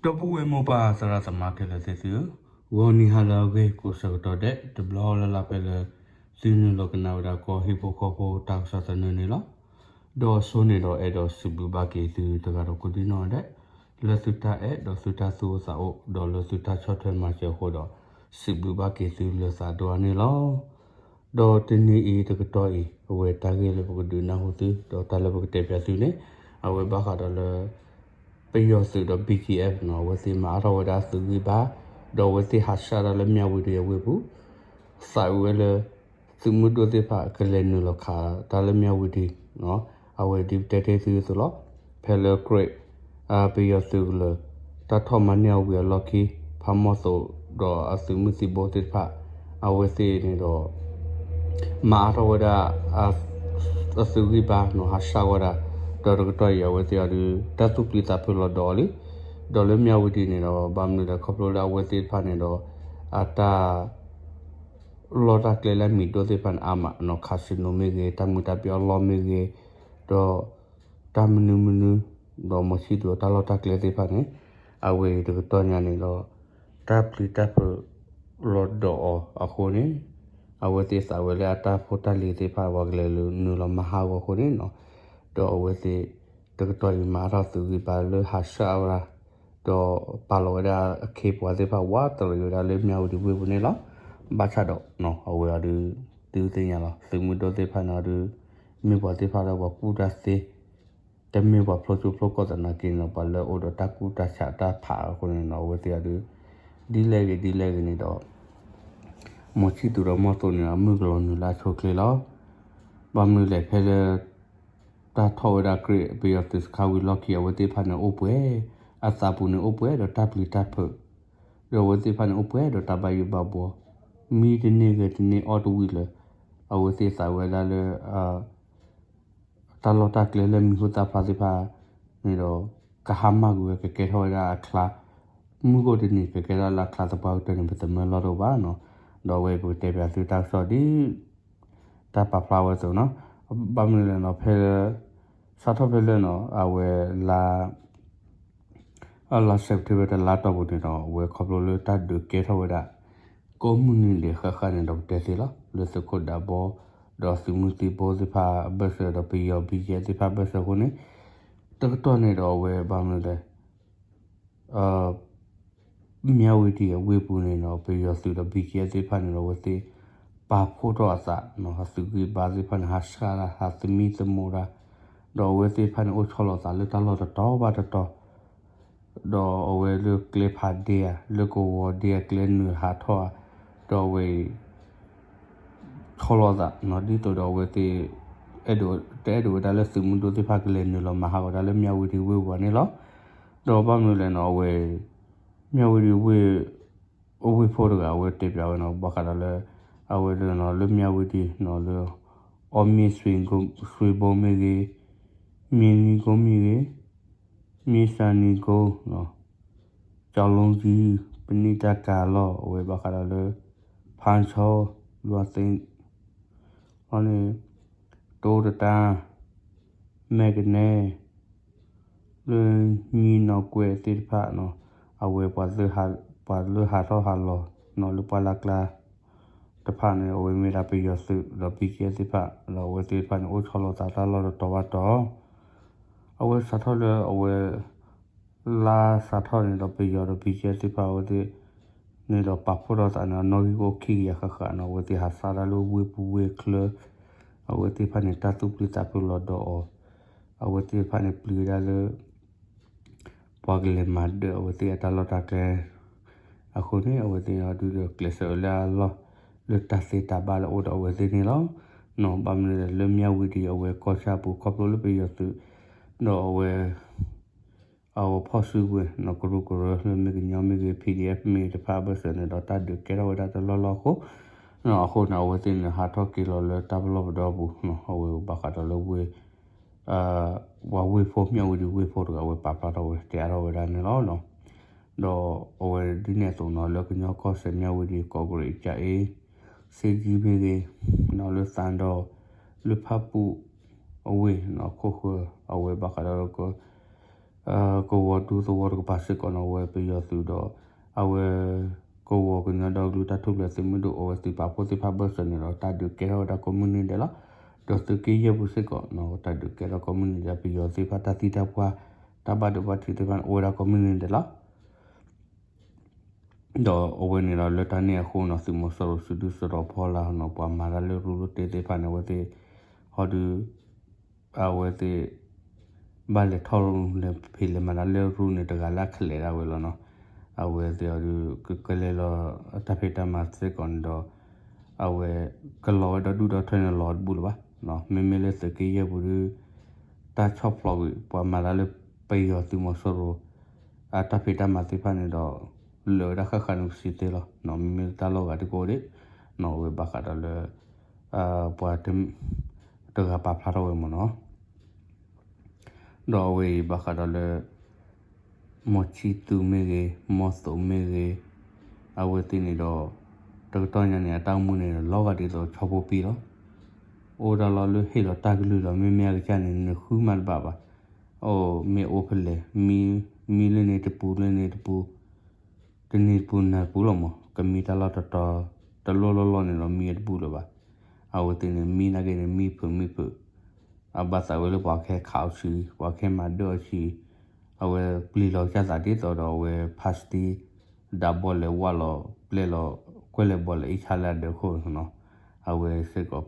ဒီပုၢ်ဝဲၢ်မိၢ်ပၢ်သရၣ်သမါခဲလၢာ်သ့ၣ်သုဧၢ, ဂီၤနံၤဟါလၢအဂ့ၤကိးဆၢကတီၢ်ဒဲး တဘျီလၢ်လၢ်ဖဲလၢ သုနုာ်လီၤကနၣ်ဝဲဒၣ်ကီၢ်ဟံၣ်ဖိဃီဖိတၢ်ကစီၣ်သနၢၣ်န့ၣ်လီၤ. ဒီးအဆိန့ၣ်ဒီးအဲၣ်ဒိးစံးဘျုးဘၣ်က့ၤသုတဂၤဒီးကိးဒံနီၢ်ဒဲး လၢသုတၢ်အဲၣ်ဒီးသုတၢ်သူၣ်အိၣ်သးအိၣ် ဒီးလၢသုတၢ်ဆီၣ်ထွဲမၤစၢၤအဃိဒီး စံးဘျုးဘၣ်က့ၤသုလၢသးဒိၣ်အါန့ၣ်လီၤ. ဒီးတနံၤအံၤတကတီၢ်အံၤ အဝဲတၢ်ဂ့ၢ်လၢပကဒုးနၢ်ဟူသု ဒီးတၢ်လၢပကတဲပၠးသုန့ၣ် အဝဲဘၣ်ဃးဒီးလၢ ပယီၤသုးဒီး ဘံၣ်ကၠံၣ်အဲၣ် နီၤ အဝဲသ့ၣ်မၤအါထီၣ်ဝဲဒၣ်သုးဂံၢ်ဘါ ဒီးအဝဲသ့ၣ်ဟးဆှၣ်တၢ်လၢမၠၣ်ဝတံၤအဝ့ၢ်ပူၤ သးဝံၤဝဲလၢ သုးမုၢ်ဒိၣ်သ့ၣ်တဖၣ်ကလဲၤနုာ်လီၤခးတၢ်လၢမၠၣ်ဝတံၤ အဝဲဒ်ပတဲတ့ၢ်သုအသိးလီၤ. ဖဲလၢ Great ပယီၤသုးကလၢၤ တၢ်ထီၣ်မၤန့ၢ်အဝံၤအလီၢ်ခံ ဖးမီၢ်သိးဒီးအသုးမုၢ်သံၣ်ဘိသ့ၣ်တဖၣ် အဝဲသ့ၣ်န့ၣ်ဒီး မၤအါထီၣ်ဝဲဒၣ် အသုးဂံၢ်ဘါနီၤ ဟးဆှၣ်ဝဲဒၣ် ဒီးတကတီၢ်အံၤအဝဲသ့ၣ်အီၤဒုး တၢ်သူၣ်ပျံၤသးဖုးလီၤဒီးအီၤလံ. ဒီးလၢမၠၣ်ဝတံၤန့ၣ်ဒီး ဘၣ်မနုၤလဲၣ်ခီဖျိလၢအဝဲသ့ၣ်တဖၣ်န့ၣ်ဒီး အတၢ် လီၢ်တၢ်ကျဲလၢအမံၤဒိၣ်သ့ၣ်တဖၣ်န့ၣ် အါမးနီၤ casino မ့ၢ်ဂ့ၤ တၢ်မုာ်တၢ်ပျီအလီၢ်မ့ၢ်ဂ့ၤ ဒီး တၢ်မနုၤမနုၤ ဒီးမီၤဆံၣ်သူၤအတၢ်လီၢ်တၢ်ကျဲသ့ၣ်တဖၣ်န့ၣ် အဝဲအံၤတကတီၢ်ညါန့ၣ်ဒီး တၢ်ပျံၤတၢ်ဖုးလီၤဒီးအီၤအဃိန့ၣ် အဝဲသ့ၣ်သးဝဲလၢအတၢ်ဖိတၢ်လံၤသ့ၣ်တဖၣ် ပှၤကလဲၤနုာ်လီၤမၤဟးဂီၤအဃိန့ၣ်နီၤ ဒီးအဝဲသ့ၣ် တကတီၢ်အံၤမၤအါထီၣ်သုးဂံၢ်ဘါလၢဟးဆှၣ်ဝဲဒၣ် ဒီးပာ်လီၤဝဲဒၣ်အခ့အပှၤသ့ၣ်တဖၣ် ဝးတရံးဝဲဒၣ်လၢမၠၣ်ဝတံၤဝ့ၢ်ပူၤန့ၣ်လီၤ. ဘၣ်ဆၣ်ဒီး အဝဲအီၤဒုး သုသ့ၣ်ညါလီၤ သုးမုၢ်ဒိၣ်သ့ၣ်တဖၣ်န့ၣ်အီၤဒုး မ့ၢ်ပှၤသ့ၣ်တဖၣ်လၢပှၤကူၣ်တၢ်သ့ တမ့ၢ်ပှၤဖျိကၠိဖျိကီၢ်သနာ်က့န့ၣ်ဒီး ပှၤလၢအအိၣ်ဒီးတၢ်ကူၣ်တၢ်ဆးတၢ်ဖးအဃိန့ၣ်ဒီး အဝဲသ့ၣ်အီၤဒုး ဒ်လဲၣ်ဂ့ၤဒ်လဲၣ်ဂ့ၤန့ၣ်ဒီး မီၤဆံၣ်သူၤဒီးမီၢ်သိးန့ၣ် အမုၢ်ကလီၤနုာ်လၢအဆိအချ့လီၤ. ဘၣ်မနုၤလဲၣ် ဖဲလၢ တၢ်ထီၣ်ဝဲဒၣ် Great ပယီၤသုးစခါဝံၤလီၢ်ခံ အဝဲသ့ၣ်တဖၣ်န့ၣ်အိၣ်ပှဲၤ အသးပူၤန့ၣ်အိၣ်ပှဲၤဒီးတၢ်ပျံၤတၢ်ဖုး ဒီးအဝဲသ့ၣ်တဖၣ်န့ၣ်အိၣ်ပှဲၤဒီးတၢ်ဘၣ်ယိၣ်ဘၣ်ဘှီ မံတန့ၢ်ဂဲၤတန့ၢ်အီၣ်တဝံၤလၢ အဝဲသ့ၣ်သးဝဲဒၣ်လၢ တၢ်လီၢ်တၢ်ကျဲလၢမံၤဟူသၣ်ဖျါသ့ၣ်တဖၣ်န့ၣ်ဒီး ကဟါမၢ်ကွံာ်ဝဲ ကကဲထီၣ်ဝဲဒၣ်အချါ မုၢ်ဂီၢ်တနံၤ ကကဲထီၣ်လၢအချါသပှၢ်ကတၢၢ်န့ၣ် ပသမၢလီၢ်တအိၣ်ဘၣ်နီၤ. ဒီးအဝဲပကတဲပၠးသုတၢ်ကစီၣ်ဒ် တၢ်ပာ်ဖျါဝဲအသိးနီၤ. ဘၣ်မနုၤလဲၣ်နီၤ ဖဲလၢ စးထီၣ်ဖဲလၢနီၤ အဝဲလါ လါ September တလါတီၢ်ပူၤန့ၣ်ဒီး အဝဲခီဖျိလၢတၢ်ဒုးကဲထီၣ်ဝဲဒၣ် ကိးမုၢ်နံၤဒဲးဃၣ်ဃၣ်န့ၣ်ဒီးပတဲသ့လီၤ လၢသုးခိၣ်ဒးဘီ ဒီးသုးမုၢ်သံၣ်ဘိသ့ၣ်တဖၣ်အဘၢၣ်စၢၤဒီး ပယီၤ ဘံၣ်ကၠံၣ်အဲၣ်သ့ၣ်တဖၣ်အဘၢၣ်စၢၤအဃိန့ၣ် တကတီၢ်န့ၣ်ဒီးအဝဲဘၣ်မနုၤလဲၣ် မၠၣ်ဝတံၤအဝ့ၢ်ပူၤန့ၣ်ဒီး ပယီၤသုးဒီး ဘံၣ်ကၠံၣ်အဲၣ်သ့ၣ်တဖၣ်န့ၣ်ဒီး အဝဲသ့ၣ် ပာ်ဖှိၣ်ထီၣ်အသးနီၤ အသုးဂံၢ်ဘါသ့ၣ်တဖၣ်န့ၣ် ဟးဆှၣ်တၢ် ဟးသမံသမိးတၢ် ဒီးအဝဲသ့ၣ်တဖၣ်န့ၣ် အိၣ်ဆီလီၤသးလၢတၢ်လီၢ်တတီၤဘၣ်တတီၤ ဒီးအဝဲလၢကျဲဖးဒ့ဧါ လၢကဝီၤဒ့ဧါ ကျဲနုာ်ဟးထီၣ်ဧါ ဒီးအဝဲအံၤ ဆီလီၤသးနီၤ ဒ်သိးဒီးအဝဲသ့ၣ် အဲၣ်ဒိး တအဲၣ်ဒိးဝဲဒၣ်လၢသုးမုၢ်ဒိၣ်သ့ၣ်တဖၣ်ကလဲၤနုာ်လီၤမၤဟးဂီၤတၢ်လၢမၠၣ်ဝတံၤဝ့ၢ်ပူၤဘၣ်န့ၣ်လီၤ. ဒီးဘၣ်မနုၤလဲၣ်နီၤ အဝဲ မၠၣ်ဝတံၤဝ့ၢ် အဝ့ၢ်ဖိတဂၤ အဝဲတဲပၠးဝဲနီၤ ဘၣ်ဃးဒီးလၢ အဝဲလၢနီၤ လၢမၠၣ်ဝတံၤနီၤ လၢ အီၣ်မ့ၢ်စွ့ဘိမ့ၢ်ဂ့ၤ မ့ၢ်နံၤကိမ့ၢ်ဂ့ၤ မ့ၢ်စှၤနံၤကိ ကၠီၤလူကံ ပနံၣ်တၢ်ကၤလီၢ် အဝဲဘၣ်ဃးဒီးလၢ ဖါဆီ လွှာ်သ့ အန့ၣ် တိတတါ မဲၢ်ကနဲ လၢညံနီၢ်ကွဲးသ့ၣ်တဖၣ်နီၤ အဝဲပှၤလၢဟးထီၣ်ဟးလီၤနီၤ လၢပှၢ်လၢ်ကျါ တဖၣ်န့ၣ် အဝဲမ့ၢ်ဒၣ်ပယီၤသုးဒီး ဘံၣ်ကၠံၣ်အဲၣ်သ့ၣ်တဖၣ် ဒီးအဝဲသ့ၣ်တဖၣ်န့ၣ် အိၣ်ဆီလီၤသးတၢ်လီၢ်တတီၤဘၣ်တတီၤ အဝဲစးထီၣ်လၢအဝဲ လါစးထီၣ်န့ၣ်ဒီး ပယီၤဒီး ဘံၣ်ကၠံၣ်အဲၣ်သ့ၣ်တဖၣ် အဝဲသ့ၣ်န့ၣ်ဒီး ပာ်ဖှိၣ်ထီၣ်သးန့ၣ် အနီၣ်ဂံၢ်အိၣ်ခံကယၤဃၣ်ဃၣ်နီၤ အဝဲသ့ၣ်ဟးဆှၣ်တၢ်လၢဝ့ၢ်ပူၤဝ့ၢ်ချၢ အဝဲသ့ၣ်တဖၣ်န့ၣ် တၢ်သူၣ်ပျံၤသးဖုးလီၤဒီးအီၤ အဝဲသ့ၣ်တဖၣ်န့ၣ် ပျံၤဝဲဒၣ်လၢ ပှၤကလဲၤမၤဒၢးအဝဲသ့ၣ်အတၢ်လီၢ်တၢ်ကျဲ အဃိန့ၣ် အဝဲသ့ၣ်န့ၣ်ဒုးဒီးကျဲးစၢးဝဲလၢအလီၢ် လၢတၢ်သ့တၢ်ဘၣ်လၢအအိၣ်ဒီးအဝဲသ့ၣ်န့ၣ်လီၤ. နီၤ ဘၣ်မနုၤလဲၣ် လၢမၠၣ်ဝတံၤအဝဲကီၢ်ဆၣ်ပူၤ ခီဖျိလၢပယီၤသုး ဒီးအဝဲ အဝဲဖီၣ်စုကဝဲၤနီၤ ကရူၢ်ကရၢလၢမ့ၢ်ကညီမ့ၢ်ဂ့ၤ PDF မ့ၢ်တဖၣ်အဘၢၣ်စၢၤန့ၣ်ဒီး တၢ်ဒုးကဲထီၣ်ဝဲဒၣ်တလီၢ်လီၢ်အဃိ အဃိန့ၣ် အဝဲသ့ၣ်န့ၣ် ဟးထီၣ်က့ၤလီၤလၢတၢ်ပလီၢ်ပဒီပူၤနီၤ အဝဲဘၣ်ဃးဒီးလၢဝ့ၢ် ပှၤဝ့ၢ်ဖိ မၠၣ်ဝတံၤဝ့ၢ်ဖိတဂၤ အဝဲပာ်ဖျါထီၣ်ဝဲ တဲအါထီၣ်ဝဲဒၣ်န့ၣ်လီၤ. ဒီးအဝဲဒ်န့ၣ်အသိးနီၤ လၢကညီကီၢ်စဲၣ် မၠၣ်ဝတံၤ ကီးကရ့း ကၠၣ်အ့ စ့ကၠံမ့ၢ်ဂ့ၤ နီၤ လၢသးဒီး လၢဖၣ်ပူၣ်အဝ့ၢ်နီၤ ခိၣ်ဃၢၤ အဝဲဘၣ်ဃးဒီးလၢက ကဝီၤဒူသဝီတကပၤစ့ၢ်ကီးန့ၣ် အဝဲပယီၤသုးဒီး အဝဲ ကဝီၤကညီဒီကလုာ်တၢ်ထူၣ်ဖျဲးသုးမုၢ်ဒိၣ် အဝဲသုးပာ်ဖှိၣ်သ့ၣ်တဖၣ်ဘၢၣ်စၢၤန့ၣ်ဒီး တၢ်ဒုးကဲထီၣ်ဝဲဒၣ်ကိးမုၢ်နံၤဒဲးလီၤ. ဒီးသုးက့ယဲၢ်ပူၤစ့ၢ်ကီး တၢ်ဒုးကဲထီၣ်ကိးမုၢ်နံၤဒဲး ပယီၤသ့ၣ်တဖၣ်တၢ်သံတၢ်ပှၢ် တၢ်ဘၣ်ဒိဘၣ်ထံးသ့ၣ်တဖၣ်န့ၣ် အိၣ်ဝဲဒၣ်ကိးမုၢ်နံၤဒဲးလီၤ. ဒီးအဝဲန့ၣ်ဒီးလၢတၢ်န့ၣ်အဃိန့ၣ် သုးမီၤစိရိၤစုဒုၣ်စုတီၤဖီလာ်န့ၣ် ပှၤမၤတၢ်လၢရူၢ်လၢတ့သ့ၣ်တဖၣ်န့ၣ် အဝဲသ့ၣ် ဟီဒုး အဝဲသ့ၣ် ဘၣ်လဲၤထီၣ်လဲၤဖံးလဲၤမၤတၢ်လၢရူၢ်န့ၣ် တဂၤလၢအခဲလၢာ်ဒၣ်ဝဲလီၤနီၤ. အဝဲသ့ၣ်အီၤဒုး ကကလဲၤလီၤတၢ်ဖံးတၢ်မၤစ့ၢ်ကီးန့ၣ်ဒီး အဝဲ ကလီၤဝဲဒီဒူၣ်ဒီထၢန့ၣ် လီၤတဘူၣ်လၢၤဘၣ်. မ့မ့ၢ်လၢသုးက့ယဲၢ်ပူၤဒုး တၢ်ဆီၣ်ဖျိးကွံာ် ပှၤမၤတၢ်လၢပယီၤသုးမီၤစိရိၤ အတၢ်ဖံးတၢ်မၤသ့ၣ်တဖၣ်န့ၣ်ဒီး လၢာ်ဝဲဒၣ်ဃၣ်ဃၣ်န့ၣ်ပစံးသ့လီၤ. မ့မ့ၢ်လၢတၢ်လီၢ်ဂၤဒ်ကိးဒံး အဝဲဘၣ်ဃးဒီးလၢ ပှၤ တဂၤပာ်ဖျါထီၣ်ဝဲမ့ၢ်နီၤ. ဒီးအဝဲအံၤဘၣ်ဃးဒီးလၢ မီၤဆံသူမ့ၢ်ဂ့ၤ မီၤသိးမ့ၢ်ဂ့ၤ အဝဲသ့ၣ်န့ၣ်ဒီး တကတီၢ်ညါန့ၣ် အတၢ်အိၣ်မူန့ၣ် လီၤဂာ်ဒ်သိးဆီဖိပံလီၤ. အိၣ်ဒၣ်လီၤလၢဟ့ၣ်လီၤတၢ်ကလုၢ်လီၤ. မ့မ့ၢ်အကစၢ်န့ၣ် နဃုမးတဘၣ်ဘၣ်. အိၣ်မ့ၢ်အိၣ်ဖဲလဲၣ် မံလၢန့ၣ်တပူၤလၢန့ၣ်တပူၤ တနံၤတပူၤနၤတပူၤလီၤမး ကမံတၢ်လီၢ်တတီၤ တလိၣ်လီၢ်လီၢ်န့ၣ်ဒီးမံတဘူၣ်လၢၤဘၣ်. အဝဲသ့ၣ်န့ၣ် မံနာ်က့န့ၣ် မံဖုးမံဖုး အဘၣ်သးဝဲလၢပှၤကဟဲခးအီၤဆံး ပှၤကဟဲမၤဒၢအီၤဆံး အဝဲပျံၤလီၤကစၢ်သးဒ်သိးဒီးအဝဲ ဖါစတံ ဒၣ်ဘီလဲၤဝၣ်လီၤပျဲလီၤ ကွဲၢ်လဲၤဘီလဲၤအ့ၣ်ဆါလၢအဒၢးခိၣ်နီၤ. အဝဲစ့ၢ်ကီး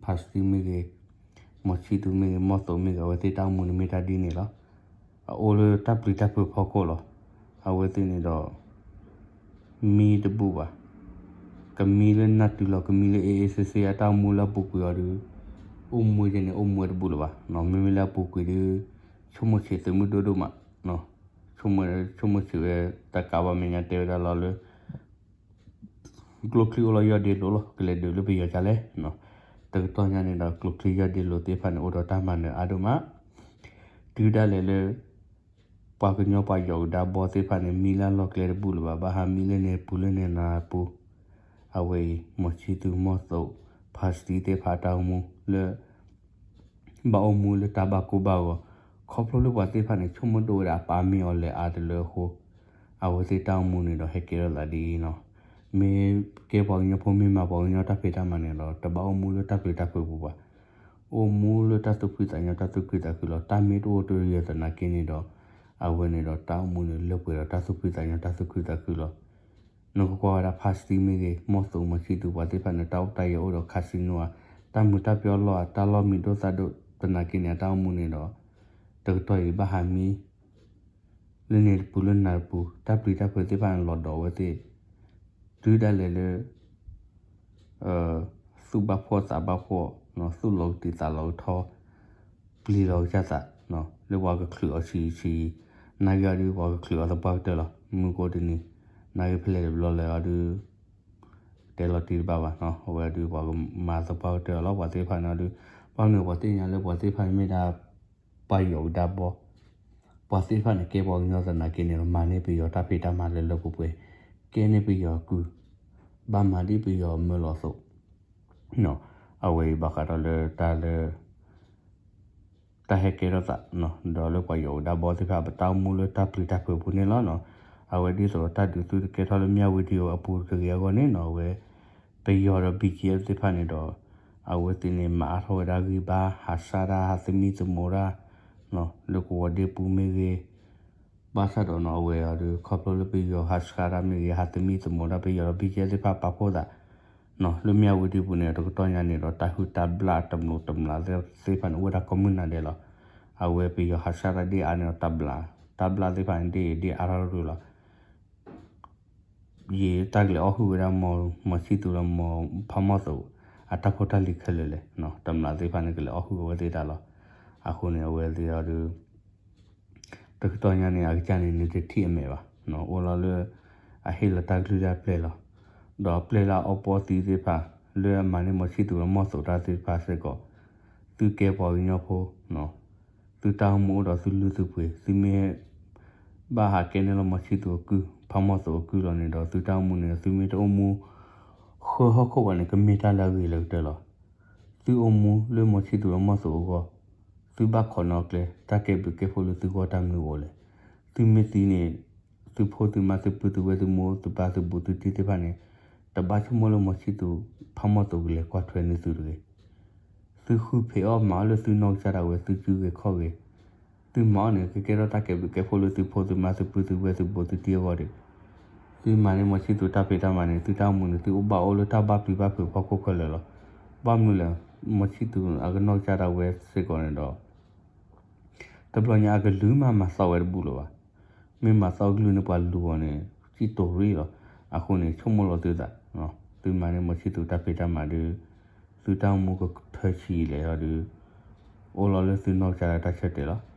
ဖါစတံမ့ၢ်ဂ့ၤ မီၤဆံသူမ့ၢ်ဂ့ၤ မီၤသိးမ့ၢ်ဂ့ၤ အဝဲသ့ၣ်တၢ်အိၣ်မူန့ၣ်မ့ၢ်တၢ်ဒ်န့ၣ်လီၤ. အအိၣ်လၢတၢ်ပျံၤတၢ်ဖုးဖီခိၣ်လီၤ. အဝဲသ့ၣ်န့ၣ်ဒီး မံတဘူၣ်ဘၣ်. ကမံလၢနၢ်တုၤလီၤ ကမံလၢ အေးအေးဆေးဆေး အတၢ်အိၣ်မူလၢအပူၤကွံာ်အီၤဒီး အိၣ်မူကဲန့ၣ် အိၣ်မူဝဲတဘူၣ်လၢၤဘၣ်. မ့မ့ၢ်လၢအပူၤကွံာ်ဒီး ဆိကမိၣ်ဆံးသုးမုၢ်ဒိၣ်ဒိၣ်မး ဆိကမိၣ်ဆံးဝဲ တကးဘၣ်မဲာ်ညါတဲဝဲဒၣ်လီၤလၢ ကျိချံအိၣ်လီၤယီၢ်ဒ့လိၤလီၤ ကလဲၤဒုးလၢပယီၤကလဲၣ်. တကတီၢ်ညါန့ၣ်ဒီး ကျိချံယီၢ်ဒ့လိၤသ့ၣ်တဖၣ်န့ၣ် အိၣ်ဒီးတၢ်မၤနၢၤအါဒိၣ်မး တုၤဒၣ်လဲာ်လၢ ပှၤကညီပှၤယီၤကဒါဘီသ့ၣ်တဖၣ်န့ၣ် မံလၢအလီၢ်ကျဲတဘူၣ်လၢၤဘၣ်. ဘၣ်ဟးမံလၢန့ၣ်ပူၤလၢန့ၣ်နၤပူၤ အဝဲအံၤ မီၤဆံသူမီၤသိး ဖါစတံသ့ၣ်တဖၣ်တၢ်အိၣ်မူလၢ ဘၣ်အိၣ်မူလၢတၢ်ဘၣ်ကိၢ်ဘၣ်ဂီၤ ခီဖျိလၢပှၤသ့ၣ်တဖၣ်န့ၣ် ဆိကမိၣ်ဒိၣ်ဝဲဒၣ်အပၢ်မ့ၢ်အီၤလဲၤအါတလၢအဃိ အဝဲသ့ၣ်တၢ်အိၣ်မူန့ၣ်ဒီးဟဲကဲထီၣ်သးဒ်အံၤနီၤ. မ့ၢ်ကဲပှၤကညီဖိမ့ၢ်မၤပှၤကညီတၢ်ဖံးတၢ်မၤန့ၣ်ဒီး တဘၣ်အိၣ်မူလၢတၢ်ပျံၤတၢ်ဖုးပူၤဘၣ်. အိၣ်မူလၢတၢ်သူၣ်ဖှံသးညီတၢ်သူၣ်ခုသးခုလီၤ. တၢ်မ့ၢ်တအိၣ်တယၢၤသနာ်က့န့ၣ်ဒီး အဝဲန့ၣ်ဒီးတၢ်အိၣ်မူန့ၣ်လၢပှဲၤဒီးတၢ်သူၣ်ဖှံသးညီတၢ်သူၣ်ခုသးခုလီၤ. နကကွၢ်ဝဲဒၣ်ဖါစတံမ့ၢ်ဂ့ၤ မီၤသိးမီၤဆံသူပှၤသ့ၣ်တဖၣ်န့ၣ် တၢ်အိၣ်တၢ်ယၢၤအိၣ်ဒီး casino ဧါ တၢ်မုာ်တၢ်ပျီလီၢ်ဧါ တၢ်လီၢ်မံၤဒိၣ်သၣ်ဒိၣ်သနာ်က့န့ၣ် အတၢ်အိၣ်မူန့ၣ်ဒီး တကတီၢ်အံၤဘၣ်ဟးမံ လၢန့ၣ်တပူၤလၢနၤတပူၤ တၢ်ပျံၤတၢ်ဖုးသ့ၣ်တဖၣ်န့ၣ်လီၤဒီးအဝဲသ့ၣ် တုၤဒၣ်လဲာ်လၢ သူၣ်ဘၣ်ဖှီၣ်သးဘၣ်ဖှီၣ် သူၣ်လီၤကတံာ်သးလီၤကထီ ပျံၤလီၤကစၢ်သး လၢပှၤကချုးအီၤဆံးဆံး နာ်က့အီၤဒုး ပှၤကချုးအီၤသပှၢ်ကတၢၢ်လီၤ. မုၢ်ကိးတနံၤ နာ်က့ဖဲလဲၣ်တဘျီလဲၣ်အီၤဒုး တဲလီၤတံၢ်တဘၣ်ဘၣ်နီၤ အဝဲဒုးပှၤကမၤသပှၢ်ကတၢၢ်အီၤလီၤ ပှၤသ့ၣ်တဖၣ်န့ၣ်အီၤဒုး ဘၣ်မနုၤပှၤသ့ၣ်ညါလၢပှၤသ့ၣ်တဖၣ်န့ၣ်မ့ၢ်ဒၣ် ပှၤယီၤကဒါဘီ ပှၤသ့ၣ်တဖၣ်န့ၣ် ကဲပှၤကညီသနာ်က့န့ၣ်ဒီး မၤန့ၢ်ပယီၤတၢ်ဖံးတၢ်မၤလၢလၢပှဲၤပှဲၤ ကဲန့ၢ်ပယီၤကုၢ် ဘၣ်မၤဒ်ပယီၤမၢလီၤအသိး အဝဲအံၤဘၣ်ဃးဒီးလၢတၢ်လၢ တၢ်ဟဲကဲထီၣ်သး ဒီးလၢပှၤယီၤကဒါဘီသ့ၣ်တဖၣ် ပတၢ်အိၣ်မူလၢတၢ်ပျံၤတၢ်ဖုးအပူၤန့ၣ်လီၤ. အဝဲဒ်သိးတၢ်ဒုးသုတကဲထီၣ်လၢမၠၣ်ဝတံၤအပူၤတဂ့ၤအဂီၢ်န့ၣ်နီၤ အဝဲ ပယီၤဒီး ဘံၣ်ကၠံၣ်အၣ်သ့ၣ်တဖၣ်န့ၣ်ဒီး အဝဲသ့ၣ်န့ၣ် မၤအါထီၣ်ဝဲဒၣ်ဂံၢ်ဘါ ဟးဆှၣ်တၢ် ဟးသမံသမိးတၢ် လၢကဝီၤဒ့ပူၤမ့ၢ်ဂ့ၤ ဘၣ်ဆၣ်ဒီးနီၤ အဝဲအီၤဒုး ခီဖျိလၢပယီၤဟးဆှၣ်တၢ်မ့ၢ်ဂ့ၤ ဟးသမံသမိးတၢ် ပယီၤဒီး ဘံၣ်ကၠံၣ်အၣ်သ့ၣ်တဖၣ်ပာ်ဖှိၣ်သး လၢမၠၣ်ဝတံၤပူၤန့ၣ် တကတီၢ်ညါန့ၣ်ဒီး တၢ်ဟုၣ်တၢ်ဘျၣ်တမျိးတမျာ်သ့ၣ်တဖၣ်န့ၣ် အိၣ်ဝဲဒၣ်ကိးမုၢ်နၤဒဲးလီၤ. အဝဲပယီၤဟးဆှၣ်တၢ်ဒ့ၣ်အါန့ၣ်ဒီး တၢ်ဘျၣ် တၢ်ဘျၣ်သ့ၣ်တဖၣ်န့ၣ် ဒ့ၣ်အါထီၣ်တရူၢ်လီၤ. ယတၢ်ကလဲၤအီၣ်ဟုၣ်ဝဲဒၣ် မီၤဆံၣ်သူၤဒီး မီၤဖးမီၢ်သိး အတၢ်ဖိတၢ်လံၤခဲလၢာ်လဲၣ် တမျာ်သ့ၣ်တဖၣ်န့ၣ် ကလဲၤအီၣ်ဟုၣ်ဝဲသ့ၣ်တၢ်လီၤ. အဃိန့ၣ် အဝဲသ့ၣ်အီၤဒုး တကတီၢ်ညါန့ၣ် အကစၢ်န့ၣ် နတထံၣ်အမဲာ်ဘၣ်, အိၣ်လီၤလၢ အဟ့ၣ်လီၤတၢ်ကလုၢ်လၢအပျဲၢ်လီၤ. ဒီးပျဲၢ်လၢအအီပီသံသ့ၣ်တဖၣ် လၢအမၤန့ၢ်မီၤဆံၣ်သူၤဒီးမီၢ်သိးတၢ်သ့ၣ်တဖၣ်စ့ၢ်ကီး, သုကဲပှၤကညီဖိ သုတၢ်အိၣ်မူအိၣ်ဒီးသုလုၢ်သုပှ့ၤ, သုမ့ၢ် ဘၣ်ဟးကဲန့ၢ်လီၤမီၤဆံၣ်သူၤအကုၢ် ဖးမီၢ်သိးအကုၢ်လီၤန့ၣ်ဒီး သုတၢ်အိၣ်မူန့ၣ် သုမ့ၢ်တအိၣ်မူ ဃၢဟီၣ်ခိၣ်ဘၣ်န့ၣ် ကမ့ၢ်တၢ်လၢအဂ့ၤလၢကတၢၢ်လီၤ. သုအိၣ်မူလၢမီၤဆံၣ်သူၤဒီးမီၢ်သိးအဂီၢ်, သုဘၣ်ခိးနီၣ်ကျဲ တၢ်ကဲဘျုးကဲဖှိၣ်လၢသုဂီၢ်တၢ်မနုၤအိၣ်လဲၣ်. သုမ့ၢ်သံန့ၣ် သုဖိသုမါသုပုၢ်သုဝဲၢ်သုမိၢ်သုပၢ်သုဘူးသုတံၢ်သ့ၣ်တဖၣ်န့ၣ် တဘၣ်ဆိကမိၣ်လၢမီၤဆံၣ်သူးဖးမီၢ်သိးကလဲၤကွၢ်ထွဲန့ၢ်သုတဂ့ၤ. သုဃုဖံးအီၣ်မၤအီၣ်လၢသုနီၢ်ကစၢ်ဒၣ်ဝဲ သုစုဂ့ၤခီၣ်ဂ့ၤ, သုမၤအီၣ်န့ၣ် ကကဲထီၣ်တၢ်ကဲဘျုးကဲဖှိၣ်လၢသုဖိသုမါသုပုၢ်သုဝဲၢ်သုဘူးသုတံၢ်အဂီၢ်ဒီး သုမၤန့ၢ်မီၤဆံၣ်သူးတၢ်ဖံးတၢ်မၤန့ၣ် သုတၢ်အိၣ်မူန့ၣ် သုဘၣ်အိၣ်လၢတၢ်ဘၣ်ပျံၤဘၣ်ဖုးအဖီခိၣ်ခဲလၢာ်လီၤ. ဘၣ်မနုၤလဲၣ်, မီၤဆံၣ်သူးအကနီၢ်ကစၢ်ဒၣ်ဝဲစ့ၢ်ကီးန့ၣ်ဒီး တဘျီညါအကလုၢ်မးမၤသီဝဲတဘူၣ်လၢၤဘၣ်. မ့ၢ်မၤသီကလုၢ်န့ၣ် ပှၤလူၤအီၤန့ၣ် စံၣ်တိၤရံၣ်လီၤ. အဃိန့ၣ် ဆိကမိၣ်လီၤသုသး, သုမၤန့ၢ်မီၤဆံၣ်သူးတၢ်ဖံးတၢ်မၤဒုး သုတၢ်အိၣ်မူကထၢဆံးလဲၣ်ဒီး အိၣ်လီၤလၢသုနီၢ်ကစၢ်ဒၣ်တၢ်ဆၢတဲာ်လီၤ.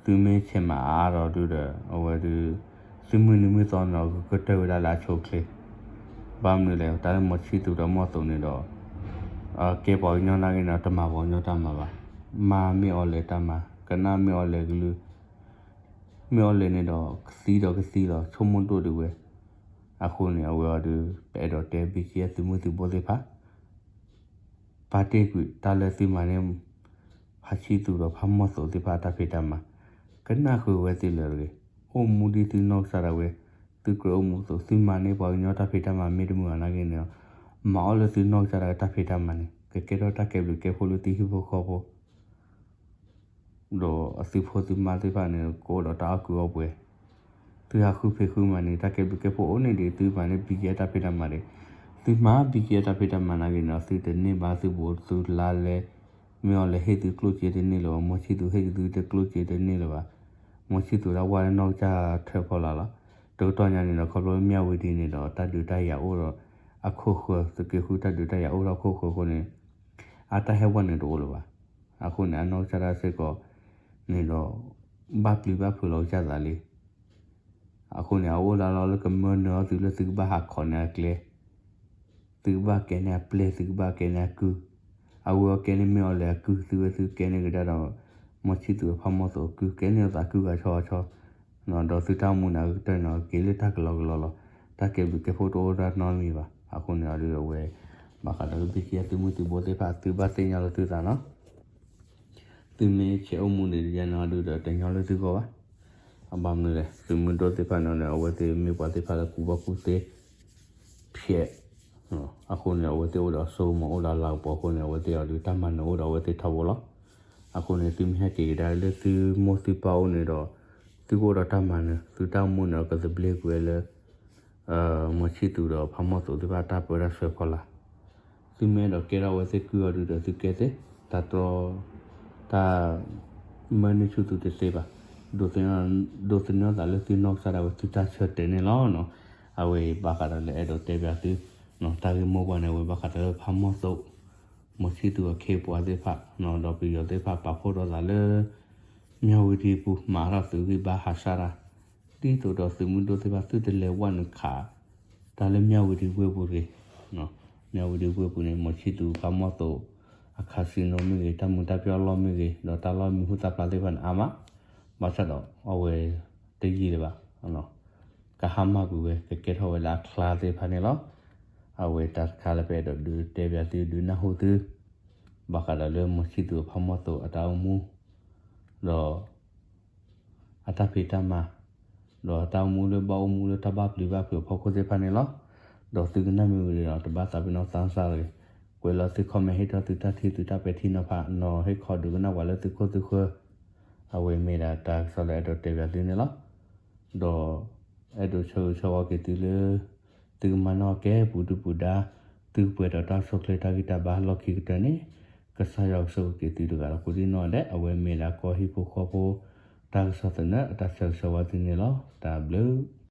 သုမ့ၢ်ဆဲးမၤအါအါဒီးဒုးဒီး အဝဲဒုး သုမုၢ်နံၤမုၢ်သီန့ၣ်ဒီး ကကတၢၢ်ဝဲဒၣ်လၢအဆိအချ့. ဘၣ်မနုၤလဲၣ်, တၢ်လၢမီၤဆံၣ်သူးဒီးမီၢ်သိးန့ၣ်ဒီး ကဲပှၤကညီနာ်က့န့ၣ် တမၤပှၤကညီတၢ်မၤဘၣ်. မါမ့ၢ်အီၤလဲၤတၢ်မၤ, ကနၣ်မ့ၢ်အီၤလဲၤကလုၢ်, မ့ၢ်အီၤလဲၤန့ၣ်ဒီး ကသံဒီးကသံလီၤ, ဆိကမိၣ်ဒိၣ်ဒံးဝဲ. အဃိန့ၣ် အဝဲအီၤဒုး ပအဲၣ်ဒိးတဲ ဘံၣ်က့ သုမုၢ်သုဘိသ့ၣ်တဖၣ် ပာ်တ့ၢ်ကွံာ်တၢ်လၢသုမၤန့ၢ် ဖါဆံၣ်သူးဒီးဖးမီၢ်သိးသ့ၣ်တဖၣ်အတၢ်ဖံးတၢ်မၤ, ကနၣ်ဃုာ်ဝဲသ့ၣ်လၢာ်တဂ့ၤ. အိၣ်မူဒ်သုနီၢ်ကစၢ်ဒၣ်ဝဲ သုကြၢးအိၣ်မူအသိး, သုမၤန့ၢ်ပှၤကညီတၢ်ဖံးတၢ်မၤမ့ၢ်တမုာ်ဘၣ်နာ်က့န့ၣ်ဒီး မၤအီၣ်လၢသုနီၢ်ကစၢ်ဒၣ်ဝဲတၢ်ဖံးတၢ်မၤန့ၣ် ကကဲထီၣ်တၢ်ကဲဘျုးကဲဖှိၣ်လၢသုဟံၣ်ဖိဃီဖိ ဒီးအသုဖိသုမါသ့ၣ်တဖၣ်န့ၣ် ကအိၣ်ဒီးတၢ်အီၣ်ကုာ်အီၣ်ပှဲၤ. သုဟးဃုဖံးဃုမၤန့ၣ် တၢ်ကဲဘျုးကဲဖှိၣ်အိၣ်န့ၢ်ဒံး, သုမၤန့ၢ် ဘံၣ်က့ အတၢ်ဖံးတၢ်မၤဒီး, သုမၤ ဘံၣ်က့ အတၢ်ဖံးတၢ်မၤနာ်က့န့ၣ်ဒီး သုတန့ၢ်ဘၣ်သုဘူးသုလါလဲ, မ့ၢ်အီၤလဲၤဟ့ၣ်သုကျိၣ်စ့တန့ၢ်လၢၤဘၣ်, မီၤဆံၣ်သူးဟ့ၣ်သုတကျိၣ်စ့တန့ၢ်လၢၤဘၣ်. မီၤဆံၣ်သူးတၢ်ဝၢ်လၢနီၢ်ကစၢ်ထၢၣ်ဖီလာ်လီၤ. တကတီၢ်ညါန့ၣ်ဒီး ခီဖျိလၢမၠၣ်ဝတံၤန့ၣ်ဒီး တၢ်ဒုးတၢ်ယၤအိၣ်ဒီးအခိၣ်ဃၢၤ, သုးက့ဃုတၢ်ဒုးတၢ်ယၤအိၣ်ဒီးအခိၣ်ဃၢၤအဃိန့ၣ် အတၢ်ဟဲဝဲန့ၣ်တအိၣ်လၢၤဘၣ်. အဃိန့ၣ် အနီၢ်ကစၢ်ဒၣ်စ့ၢ်ကီးန့ၣ်ဒီး ဘၣ်ပျံၤဘၣ်ဖုးလီၤကစၢ်သးလံ. အဃိန့ၣ် အအိၣ်လၢလီၤလၢကမၢနၢၤအီၤသုလၢသုကဘၣ်ဟးခိးန့ၢ်အကျဲ, သုကဘၣ်ကဲန့ၢ်အပျဲၢ်, သုကဘၣ်ကဲန့ၢ်အကုၢ်, အဝဲအီၤကဲန့ၢ်မ့ၢ်အီၤလဲၤအကုၢ်, သုဝဲသုကဲန့ၢ်ကဒါဒီး မီၤဆံၣ်သူးဖးမီၢ်သိးအကုၢ်, ကဲန့ၢ်အသးကုၢ်ဂၤဆီဂၤဆီ, ဒီးသုတၢ်အိၣ်မူန့ၣ်အကတၢၢ်န့ၣ် က့ၤလၢတၢ်ကလီကလီလီၤ. တၢ်ကဲဘျုးကဲဖှိၣ်တအိၣ်တၢ်နီတမံၤဘၣ်. အဃိန့ၣ်အီၤဒုးအဝဲ ဘၣ်ဃးဒီးလၢဘံၣ်က့ သုမုၢ်သုဘိသ့ၣ်တဖၣ် သုဘၣ်သ့ၣ်ညါလီၤသုသးနီၤ. သုမ့ၢ်ဆဲးအိၣ်မူဒံးတယါန့ၣ်အီၤဒုးဒီး တညီလၢသုဂီၢ်ဘၣ်. အဘၣ်မနုၤလဲၣ်, သုးမုၢ်ဒိၣ်သ့ၣ်တဖၣ်န့ၣ် အဝဲသ့ၣ်မ့ၢ်ပှၤသ့ၣ်တဖၣ်လၢကူၣ်ဘၣ်ကူၣ်သ့ ဖျဲး, အဃိန့ၣ် အဝဲသ့ၣ်အိၣ်ဒီးစိကမီၤအိၣ်ဒီးလၤကပီၤအဃိန့ၣ် အဝဲသ့ၣ်အီၤဒုးတၢ်မၤနၢၤအိၣ်ဒီးအဝဲသ့ၣ်ထီဘိလီၤ. အဃိန့ၣ် သုမ့ၢ်ဟဲက့ၤကဒါလၢသုမိၢ်သုပၢ်အိၣ်န့ၣ်ဒီး သုကအိၣ်ဒီးတၢ်မၤနၢၤ, သုတၢ်အိၣ်မူန့ၣ် ကသဘျ့ကွံာ်ဝဲလၢ မီၤဆံၣ်သူးဒီးဖးမီၢ်သိးသ့ၣ်တဖၣ်တၢ်ပၢတၢ်ဆှၢဖီလာ်. သုမ့ၢ်အဲၣ်ဒိးကဲထီၣ်အဝဲသ့ၣ်ကုၢ်အီၤဒုးဒီးသုကဲသ့, တၢ်တြီ တၢ်မၢန့ၢ်ဆူၣ်သုတသ့ဘၣ်. ဒိးသန့ၤသးလၢသုနီၢ်ကစၢ်ဒၣ်ဝဲသုတၢ်ဆၢတဲာ်န့ၣ်လီၤ. အဝဲအံၤဘၣ်ဃးဒီးလၢအဲၣ်ဒိးတဲဘၣ်သု တၢ်ဂ့ၢ်မိၢ်ပှၢ်န့ၣ် အဝဲဘၣ်ဃးဒီးလၢဖးမီၢ်သိး မီၤဆံၣ်သူးအခ့အပှၤသ့ၣ်တဖၣ် ဒီးပယီၤသ့ၣ်တဖၣ်ပာ်ဖှိၣ်ထီၣ်သးလၢ မၠၣ်ဝတံၤပူၤ မၤထီၣ်သုးဂံၢ်ဘါဟးဆှဲးတၢ် ဒ်သိးဒီးသုးမုၢ်ဒိၣ်သ့ၣ်တဖၣ်သုတလဲၤဝဲနုာ်ခး တၢ်လၢမၠၣ်ဝတံၤဝ့ၢ်ပူၤတဂ့ၤ. မၠၣ်ဝတံၤဝ့ၢ်ပူၤန့ၣ် မီၤဆံၣ်သူးဖးမီၢ်သိး အcasinoမ့ၢ်ဂ့ၤ တၢ်မူၤတၢ်ပျီလီၢ်မ့ၢ်ဂ့ၤ ဒီးတၢ်လီၢ်မံၤဟူသၣ်ဖျါသ့ၣ်တဖၣ်န့ၣ်အါမး, ဘၣ်ဆၣ်ဒီးအဝဲတယံာ်လၢၤဘၣ် ကဟါမၢ်ကွံာ်ဝဲ ကကဲထီၣ်ဝဲလၢအချါသ့ၣ်တဖၣ်န့ၣ်လီၤ. အဝဲတၢ်တခါလၢပအဲၣ်ဒိးဒုးတဲဘၣ်သုဒုးနၢ်ဟူသု ဘၣ်ဃးဒီးလၢမီၤဆံၣ်သူးအဖးမီၢ်သိးအတၢ်အိၣ်မူ ဒီး အတၢ်ဖံးတၢ်မၤ ဒီးအတၢ်အိၣ်မူလၢဘၣ်အိၣ်မူလၢတၢ်ဘၣ်ပျံၤဘၣ်ဖုးအဖီခိၣ်သ့ၣ်တဖၣ်န့ၣ်လီၤ. ဒီးသုကနၣ်မ့ၢ်ဝံၤဒီး တဘၣ်သးပ့ၤနီၣ်သးစၢ်တဂ့ၤ, ကွဲးလီၤသု comment ဟ့ၣ်ထီၣ်သုတၢ်ထံၣ်သုတၢ်ပဲာ်ထံနီၤဖး နီၤဟ့ၣ်ခီဒုးကနၣ်ပှၤလၢသုခိၣ်သုဃၢၤ, အဝဲမ့ၢ်ဒၣ်တၢ်ကစီၣ်လၢအဲၣ်ဒိးတဲဘၣ်သုန့ၣ်လီၤ. ဒီး အဲၣ်ဒိးဆၢဂ့ၤဆၢဝါက့ၤသုလၢ သုကမၤနီၣ်ကဲပူၤဒုၣ်ပူၤဒါ သုကပှဲၤဒီးတၢ်ဆိၣ်ချ့တၢ်ဂံၢ်တၢ်ဘါလီၢ်ခံကတၢၢ်န့ၣ် ကစၢ်ယွၤကဆိၣ်ဂ့ၤက့ၤသုတဂၤဒီးကိးဒံနီၢ်ဒဲး အဝဲမ့ၢ်ဒၣ်ကီၢ်ဟံၣ်ဖိဃီဖိ တၢ်ကစီၣ်သနၢၣ်အတၢ်ဆၢဂ့ၤဆၢဝါသုန့ၣ်လီၤ. တၢ်ဘျုး